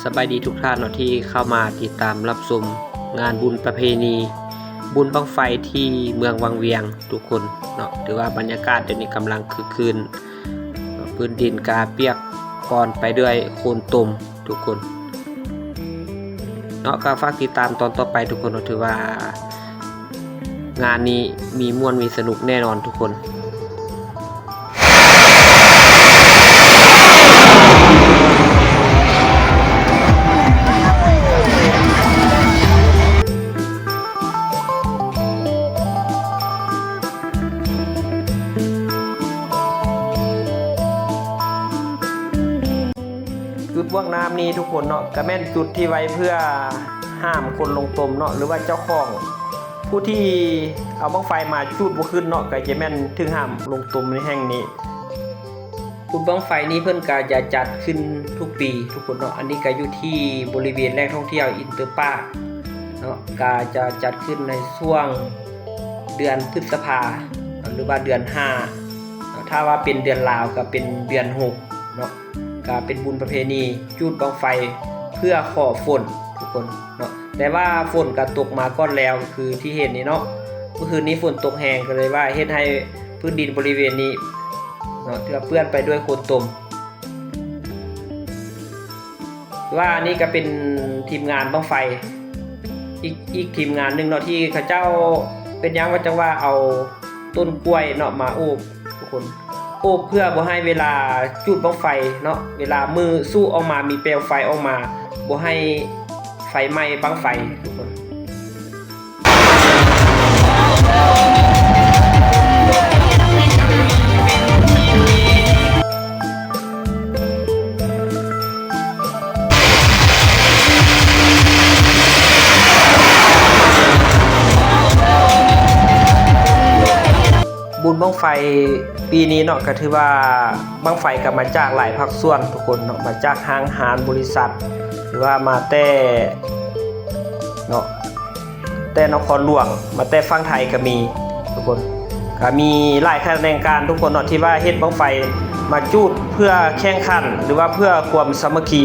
ສະບາຍດີທຸກທ່ານເນາະ ທີ່ເຂົ້າມາຕິດຕາມຮັບຊົມງານບຸນປະເພນີບຸນບັ້ງໄຟທີ່ເມືອງວັງວຽງທຸກຄົນເນາະ. ຖືວ່າບັນຍາກາດດຽວນີ້ກຳລັງຄຶກຄື້ນ ພື້ນດິນກະປຽກປອນໄປດ້ວຍໂຄນຕົມທຸກຄົນເນາະ. ກະຝາກຕິດຕາມຕອນຕໍ່ໄປທຸກຄົນເນາະ. ຖືວ່າ ງານນີ້ມີມ່ວນມີສະໜຸກແນ່ນອນທຸກຄົນ. ຈຸດບວກນ້ຳນີ້ທຸກຄົນເນາະ ກະແມ່ນຈຸດທີ່ໄວ້ເພື່ອຫ້າມຄົນລົງຕົມເນາະ ຫຼືວ່າເຈົ້າຂອງ ຜູ້ທີ່ເອົາບັ້ງໄຟມາຈູດບໍ່ຂຶ້ນເນາະ ກະຈະແມ່ນຖືກຫ້າມລົງຕົມໃນແຫ່ງນີ້. ບຸນບັ້ງໄຟນີ້ເພິ່ນກະຈະຈັດຂຶ້ນທຸກປີທຸກຄົນເນາະ. ອັນນີ້ກະຢູ່ທີ່ບໍລິເວນແຫຼ່ງທ່ອງທ່ຽວອິນເຕີປາກເນາະ ກະຈະຈັດຂຶ້ນໃນຊ່ວງເດືອນພຶດສະພາ ຫຼືວ່າເດືອນຫ້າເນາະ. ຖ້າວ່າເປັນເດືອນລາວກະເປັນເດືອນຫົກເນາະ. ກະເປັນບຸນປະເພນີຈູດບັ້ງໄຟເພື່ອຂໍຝົນທຸກຄົນເນາະ. ແຕ່ວ່າຝົນກະຕົກມາກ່ອນແລ້ວ ຄືທີ່ເຫັນນີ້ເນາະ. ເມື່ອຄືນນີ້ຝົນຕົກແຮງ ກະເລີຍວ່າເຮັດໃຫ້ພື້ນດິນບໍລິເວນນີ້ເນາະ ຖືວ່າເປື້ອນໄປດ້ວຍໂຄນຕົມ. ວ່າອັນນີ້ກະເປັນທີມງານບັ້ງໄຟ ອີກ ອີກທີມງານໜຶ່ງເນາະ ທີ່ເຂົາເຈົ້າ ເປັນຫຍັງວ່າຈັ່ງວ່າເອົາຕົ້ນກ້ວຍເນາະມາໂອບ ທຸກຄົນ ໂອບເພື່ອບໍ່ໃຫ້ເວລາຈູດບັ້ງໄຟເນາະ ເວລາມື້ສູອອກມາ ມີແປວໄຟອອກມາ ບໍ່ໃຫ້ໄຟໄໝ້ບັ້ງໄຟທຸກຄົນ. ບຸນບັ້ງໄຟປີນີ້ເນາະ ກະຖືວ່າບັ້ງໄຟກະມາຈາກຫຼາຍພາກສ່ວນທຸກຄົນເນາະ ມາຈາກຫ້າງຮ້ານ ບໍລິສັດ ຫຼືວ່າມາແຕ່ເນາະ ແຕ່ນະຄອນຫຼວງ ມາແຕ່ຝັ່ງໄທກະມີທຸກຄົນ ກະມີຫຼາຍຂະແໜງການທຸກຄົນເນາະ ທີ່ວ່າເຮັດບັ້ງໄຟມາຈູດເພື່ອແຂ່ງຂັນ ຫຼືວ່າເພື່ອຄວາມສາມັກຄີ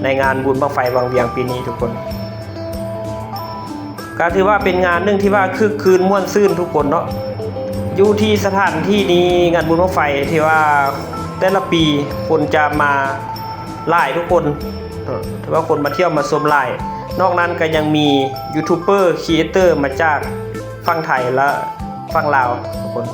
ໃນງານບຸນບັ້ງໄຟວັງວຽງປີນີ້ທຸກຄົນ. ກະຖືວ່າເປັນງານໜຶ່ງທີ່ວ່າຄຶກຄື້ນມ່ວນຊື່ນທຸກຄົນເນາະ. ຢູ່ທີ່ສະຖານທີ່ນີ້ ງານບຸນບັ້ງໄຟທີ່ວ່າແຕ່ລະປີຄົນຈະມາຫຼາຍທຸກຄົນ ເອີ ຖືວ່າຄົນມາທ່ຽວມາຊົມຫຼາຍ. ນອກນັ້ນກະຍັງມີຢູທູບເບີ ຄຣີເອເຕີ ມາຈາກຝັ່ງໄທ ແລະ ຝັ່ງລາວທຸກຄົນ.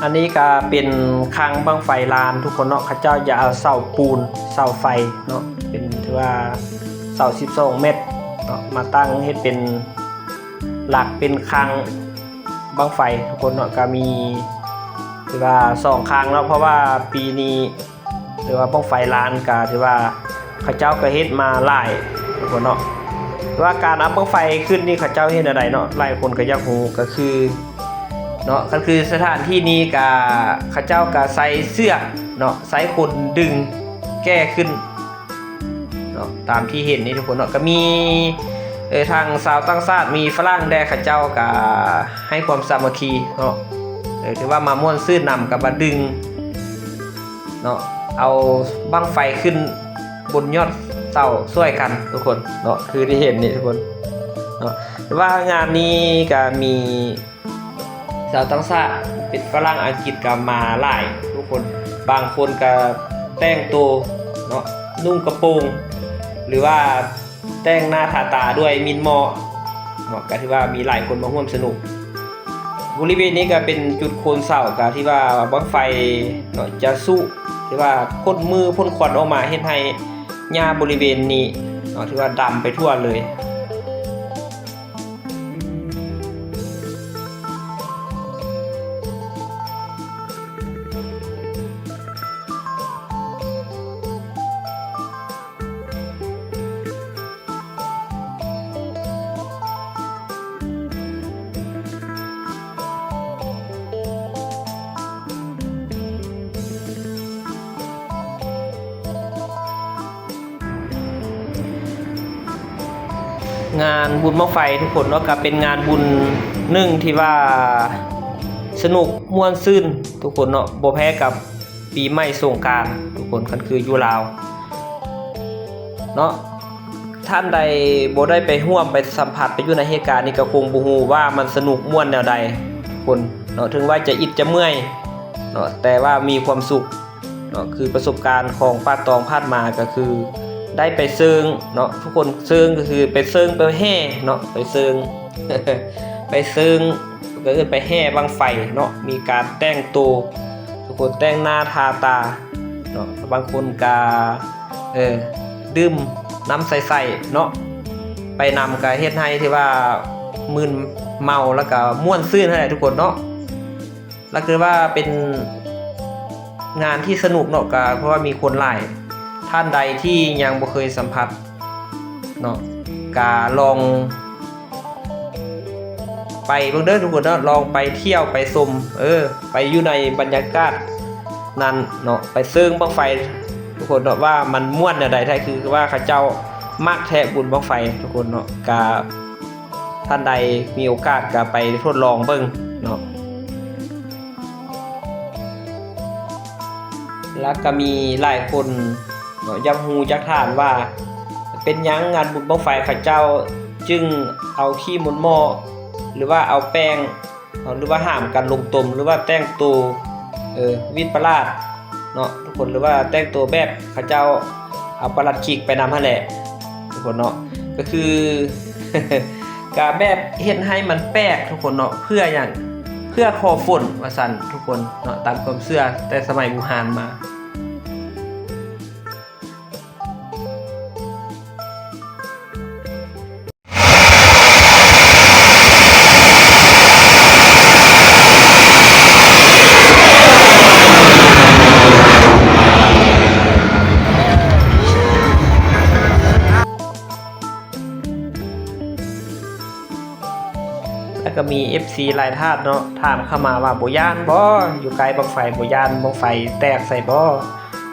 ອັນນີ້ກະເປັນຄັງບັ້ງໄຟລານທຸກຄົນເນາະ. ເຂົາເຈົ້າຈະເອົາເສົາປູນ ເສົາໄຟເນາະ ເປັນ ຖືວ່າເສົາສິບສອງແມັດ ເນາະ ມາຕັ້ງເຮັດເປັນຫຼັກເປັນຄາງບັ້ງໄຟທຸກຄົນເນາະ. ກະມີ ຖືວ່າສອງຄາງເນາະ ເພາະວ່າປີນີ້ ຫຼືວ່າບັ້ງໄຟລ້ານກະຖືວ່າເຂົາເຈົ້າກະເຮັດມາຫຼາຍທຸກຄົນເນາະ. ແຕ່ວ່າການເອົາບັ້ງໄຟຂຶ້ນນີ້ເຂົາເຈົ້າເຮັດແນວໃດເນາະ ຫຼາຍຄົນກະຢາກຮູ້ ກະຄືເນາະ ກະຄືສະຖານທີ່ນີ້ກະເຂົາເຈົ້າກະໃຊ້ເຊືອກເນາະ ໃຊ້ຄົນດຶງແກ່ຂຶ້ນເນາະ ຕາມທີ່ເຫັນນີ້ທຸກຄົນເນາະ. ກະມີ ເອີ ທັງຊາວຕ່າງຊາດ ມີຝຣັ່ງແດ່ ເຂົາເຈົ້າກະໃຫ້ຄວາມສາມັກຄີເນາະ ເອີ ຖືວ່າມາມ່ວນຊື່ນນຳ ກະມາດຶງ ເນາະ ເອົາບັ້ງໄຟຂຶ້ນບົນຍອດເສົາຊ່ວຍກັນທຸກຄົນເນາະ ຄືທີ່ເຫັນນີ້ທຸກຄົນເນາະ. ແຕ່ວ່າງານນີ້ກະມີຊາວຕ່າງຊາດ ເປັນຝຣັ່ງ ອັງກິດ ກະມາຫຼາຍທຸກຄົນ. ບາງຄົນກະແຕ່ງໂຕເນາະ ນຸ່ງກະໂປງ ຫຼືວ່າ ແຕ່ງໜ້າທາຕາດ້ວຍໝິ່ນໝໍ້ເນາະ ກະຖືວ່າມີຫຼາຍຄົນມາຮ່ວມສະໜຸກ. ບໍລິເວນນີ້ກະເປັນຈຸດໂຄນເສົາ ກະທີ່ວ່າບັ້ງໄຟເນາະ ຈະສຸ ທີ່ວ່າພົ່ນມື່ພົ່ນຄວັນອອກມາ ເຮັດໃຫ້ຫຍ້າບໍລິເວນນີ້ເນາະ ຖືວ່າດຳໄປທົ່ວເລີຍ. ງານບຸນບັ້ງໄຟທຸກຄົນເນາະ ກະເປັນງານບຸນໜຶ່ງທີ່ວ່າສະໜຸກມ່ວນຊື່ນທຸກຄົນເນາະ ບໍ່ແພ້ກັບ ປີໃໝ່ສົງການທຸກຄົນ ຄັນຄືຢູ່ລາວເນາະ. ທ່ານໃດບໍ່ໄດ້ໄປຮ່ວມໄປສຳຜັດ ໄປຢູ່ໃນເຫດການນີ້ ກະຄົງບໍ່ຮູ້ວ່າມັນສະໜຸກມ່ວນແນວໃດທຸກຄົນເນາະ. ເຖິງວ່າຈະອິດຈະເມື່ອຍເນາະ ແຕ່ວ່າມີຄວາມສຸກເນາະ. ຄືປະສົບການຂອງປ້າຕອງຜ່ານມາ ກະຄືໄດ້ໄປເຊີງເນາະ ທຸກຄົນ ເຊີງກະຄືໄປເຊີງ ໄປແຫ່ເນາະ ໄປເຊີງ ໄປເຊີງ ກະເອີ້ນໄປແຫ່ບັ້ງໄຟເນາະ ມີການແຕ່ງໂຕ ທຸກຄົນແຕ່ງໜ້າທາຕາເນາະ ບາງຄົນກະ ເອີ ດື່ມນ້ຳໃສໆເນາະ ໄປນຳ ກະເຮັດໃຫ້ທີ່ວ່າມຶນເມົາ ແລ້ວກະມ່ວນຊື່ນຫັ້ນແຫຼະທຸກຄົນເນາະ. ແລ້ວຄືວ່າເປັນງານທີ່ສະໜຸກເນາະ ກະເພາະວ່າມີຄົນຫຼາຍ. ທ່ານໃດທີ່ຍັງບໍ່ເຄີຍສຳຜັດເນາະ ກະລອງ ໄປເບິ່ງເດີທຸກຄົນເນາະ ລອງໄປທ່ຽວໄປຊົມ ເອີ ໄປຢູ່ໃນບັນຍາກາດນັ້ນເນາະ ໄປເຊີງບັ້ງໄຟທຸກຄົນເນາະ ວ່າມັນມ່ວນແນວໃດແທ້ ຄືວ່າເຂົາເຈົ້າມັກແທ້ບຸນບັ້ງໄຟທຸກຄົນເນາະ. ກະທ່ານໃດມີໂອກາດກະໄປທົດລອງເບິ່ງເນາະ. ແລ້ວກະມີຫຼາຍຄົນເນາະ ຢາກຮູ້ຢາກຖາມວ່າ ເປັນຫຍັງງານບຸນບັ້ງໄຟເຂົາເຈົ້າຈຶ່ງເອົາຂີ້ໝົນໝໍ້ ຫຼືວ່າເອົາແປ້ງເນາະ ຫຼືວ່າຫາມກັນລົງຕົມ ຫຼືວ່າແຕ່ງໂຕ ເອີ ຫວີດປະຫຼາດເນາະທຸກຄົນ ຫຼືວ່າແຕ່ງໂຕແບບເຂົາເຈົ້າເອົາປະຫຼັດຂີກໄປນຳຫັ້ນແຫຼະທຸກຄົນເນາະ. ກະຄື ກະແບບເຮັດໃຫ້ມັນແປກທຸກຄົນເນາະ ເພື່ອຫຍັງ ເພື່ອຂໍຝົນວ່າຊັ້ນທຸກຄົນເນາະ ຕາມຄວາມເຊື່ອແຕ່ສະໄໝບູຮານມາ. ແລ້ວກໍມີເອັຟຊີຫຼາຍທ່ານເນາະ ຖາມເຂົ້າມາວ່າ ບໍ່ຢ້ານບໍ່? ຢູ່ໃກ້ບັ້ງໄຟບໍ່ຢ້ານບັ້ງໄຟແຕກໃສ່ບໍ່?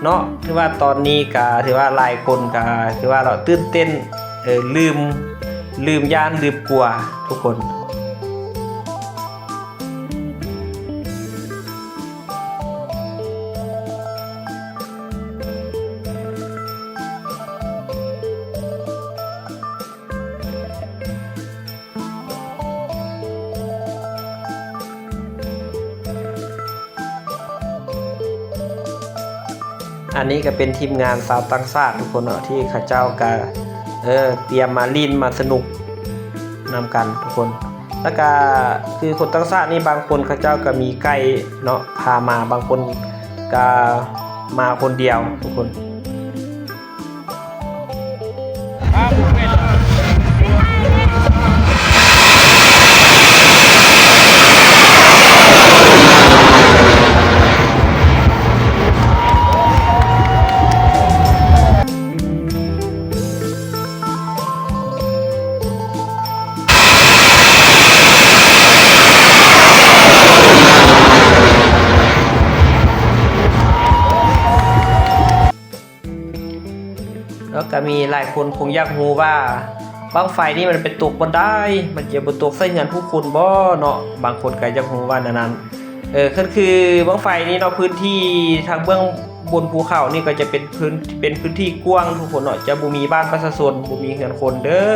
ເນາະ ຖືວ່າຕອນນີ້ກໍຖືວ່າຫຼາຍຄົນກໍຖືວ່າເນາະ ຕື່ນເຕັ້ນ ເອີ ລືມ ລືມຢ້ານລືມກົວທຸກຄົນ. ອັນນີ້ກໍເປັນທີມງານຊາວຕ່າງຊາດທຸກຄົນເນາະ ທີ່ເຂົາເຈົ້າກໍ ເອີ ຕຽມມາຫຼິ້ນມາສະໜຸກນຳກັນທຸກຄົນ. ແລ້ວກໍຄືຄົນຕ່າງຊາດນີ້ ບາງຄົນເຂົາເຈົ້າກໍມີໄກເນາະ ພາມາ ບາງຄົນກໍມາຄົນດຽວທຸກຄົນ. ປາບໍ່ເປັນ ບໍ່ ກໍມີຫຼາຍຄົນຄົງຢາກຮູ້ວ່າບັ້ງໄຟນີ້ມັນໄປຕົກບ່ອນໃດ ມັນຈະບໍ່ຕົກໃສ່ເຮືອນຜູ້ຄົນບໍ່ເນາະ? ບາງຄົນກໍຢາກຮູ້ວ່າແນວນັ້ນ. ເອີ ກໍຄືບັ້ງໄຟນີ້ເນາະ ພື້ນທີ່ທາງເບື້ອງບົນພູເຂົານີ້ກໍຈະເປັນພື້ນ ເປັນພື້ນທີ່ກວ້າງທຸກຄົນເນາະ, ຈະບໍ່ມີບ້ານປະຊາຊົນ ບໍ່ມີເຮືອນຄົນເດີ້.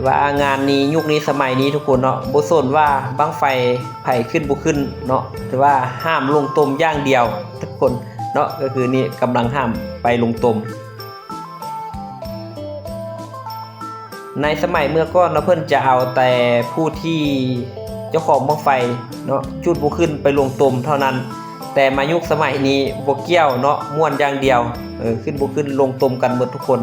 ຖືວ່າງານນີ້ ຍຸກນີ້ ສະໄໝນີ້ທຸກຄົນເນາະ ບໍ່ສົນວ່າບັ້ງໄຟໃຜຂຶ້ນບໍ່ຂຶ້ນເນາະ ຖືວ່າຫ້າມລົງຕົມຢ່າງດຽວທຸກຄົນເນາະ. ກໍຄືນີ້ກຳລັງຫ້າມໄປລົງຕົມ. ໃນສະໄໝເມື່ອກ່ອນເນາະ ເພິ່ນຈະເອົາແຕ່ຜູ້ທີ່ເຈົ້າຂອງບັ້ງໄຟເນາະ ຈຸດບໍ່ຂຶ້ນໄປລົງຕົມເທົ່ານັ້ນ, ແຕ່ມາຍຸກສະໄໝນີ້ບໍ່ກ່ຽວເນາະ ມ່ວນຢ່າງດຽວ ເອີ ຂຶ້ນບໍ່ຂຶ້ນລົງຕົມກັນໝົດທຸກຄົນ.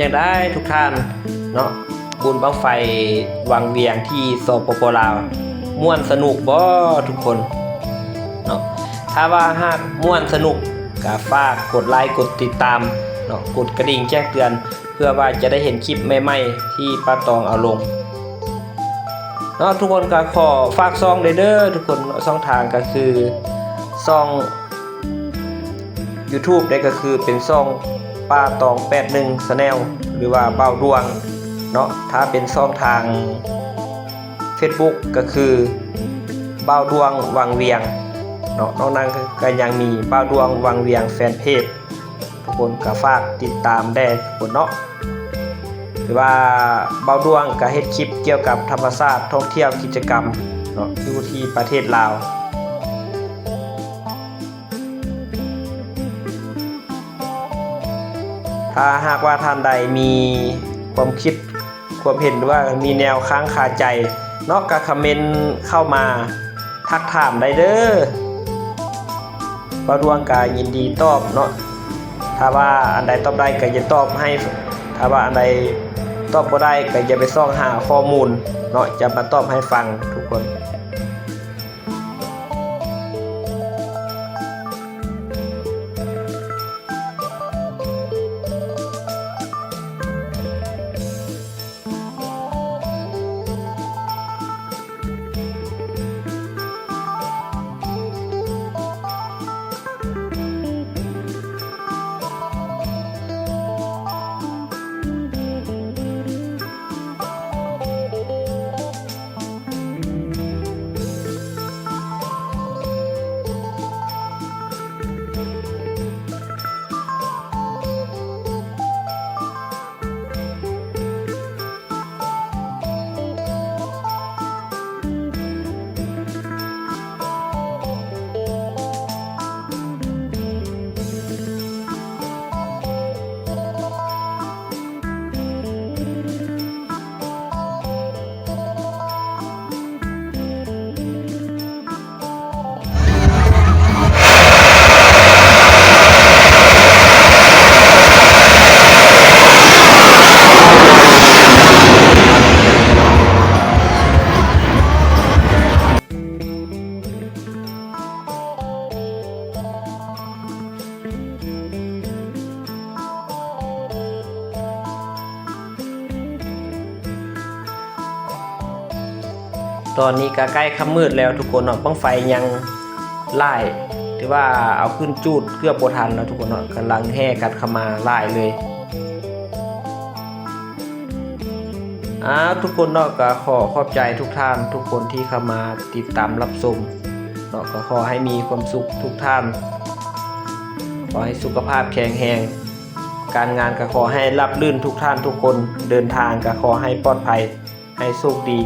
ຈັ່ງໃດທຸກທ່ານເນາະ, ບຸນບັ້ງໄຟວັງວຽງທີ່ ສປປ ລາວ ມ່ວນສະໜຸກບໍ່ທຸກຄົນເນາະ? ຖ້າວ່າຫາກມ່ວນສະໜຸກ ກໍຝາກກົດໄລ ກົດຕິດຕາມເນາະ, ກົດກະດິ່ງແຈ້ງເຕືອນ ເພື່ອວ່າຈະໄດ້ເຫັນຄລິບໃໝ່ໆທີ່ປ້າຕອງເອົາລົງເນາະ. ທຸກຄົນກໍຂໍຝາກຊ່ອງເດີ ເດີທຸກຄົນເນາະ, ຊ່ອງທາງກໍຄືຊ່ອງ YouTube ເດ້ ກໍຄືເປັນຊ່ອງປ້າຕອງ ແປດໜຶ່ງ Channel ຫຼືວ່າບ່າວດວງເນາະ. ຖ້າເປັນຊ່ອງທາງ Facebook ກໍຄືບ່າວດວງວັງວຽງເນາະ. ນອກນັ້ນກໍຍັງມີບ່າວດວງວັງວຽງ Fanpage ທຸກຄົນກໍຝາກຕິດຕາມແດ່ທຸກຄົນເນາະ. ຖືວ່າບ່າວດວງກໍເຮັດຄລິບກ່ຽວກັບທຳມະຊາດ ທ່ອງທ່ຽວ ກິດຈະກຳເນາະ ຢູ່ທີ່ປະເທດລາວ. ຖ້າຫາກວ່າທ່ານໃດມີຄວາມຄິດຄວາມເຫັນ ຫຼືວ່າມີແນວຄ້າງຄາໃຈເນາະ ກໍຄອມເມັນເຂົ້າມາທັກຖາມໄດ້ເດີ. ບ່າວດວງກໍຍິນດີຕອບເນາະ. ຖ້າວ່າອັນໃດຕອບໄດ້ກໍຈະຕອບໃຫ້, ຖ້າວ່າອັນໃດຕອບບໍ່ໄດ້ກໍຈະໄປຊອກຫາຂໍ້ມູນເນາະ ຈະມາຕອບໃຫ້ຟັງທຸກຄົນ. ຕອນນີ້ກໍໃກ້ຄ່ຳມືດແລ້ວທຸກຄົນເນາະ, ບັ້ງໄຟຍັງຫຼາຍ ຖືວ່າເອົາຂຶ້ນຈູດເກືອບບໍ່ທັນແລ້ວທຸກຄົນເນາະ, ກຳລັງແຫ່ກັນເຂົ້າມາຫຼາຍເລີຍ. ອາ ທຸກຄົນເນາະ, ກໍຂໍຂອບໃຈທຸກທ່ານທຸກຄົນທີ່ເຂົ້າມາຕິດຕາມຮັບຊົມເນາະ, ກໍຂໍໃຫ້ມີຄວາມສຸກທຸກທ່ານ, ຂໍໃຫ້ສຸຂະພາບແຂງແຮງ, ການງານກໍຂໍໃຫ້ລາບລື່ນທຸກທ່ານທຸກຄົນ, ເດີນທາງກໍຂໍໃຫ້ປອດໄພ, ໃຫ້ໂຊກດີ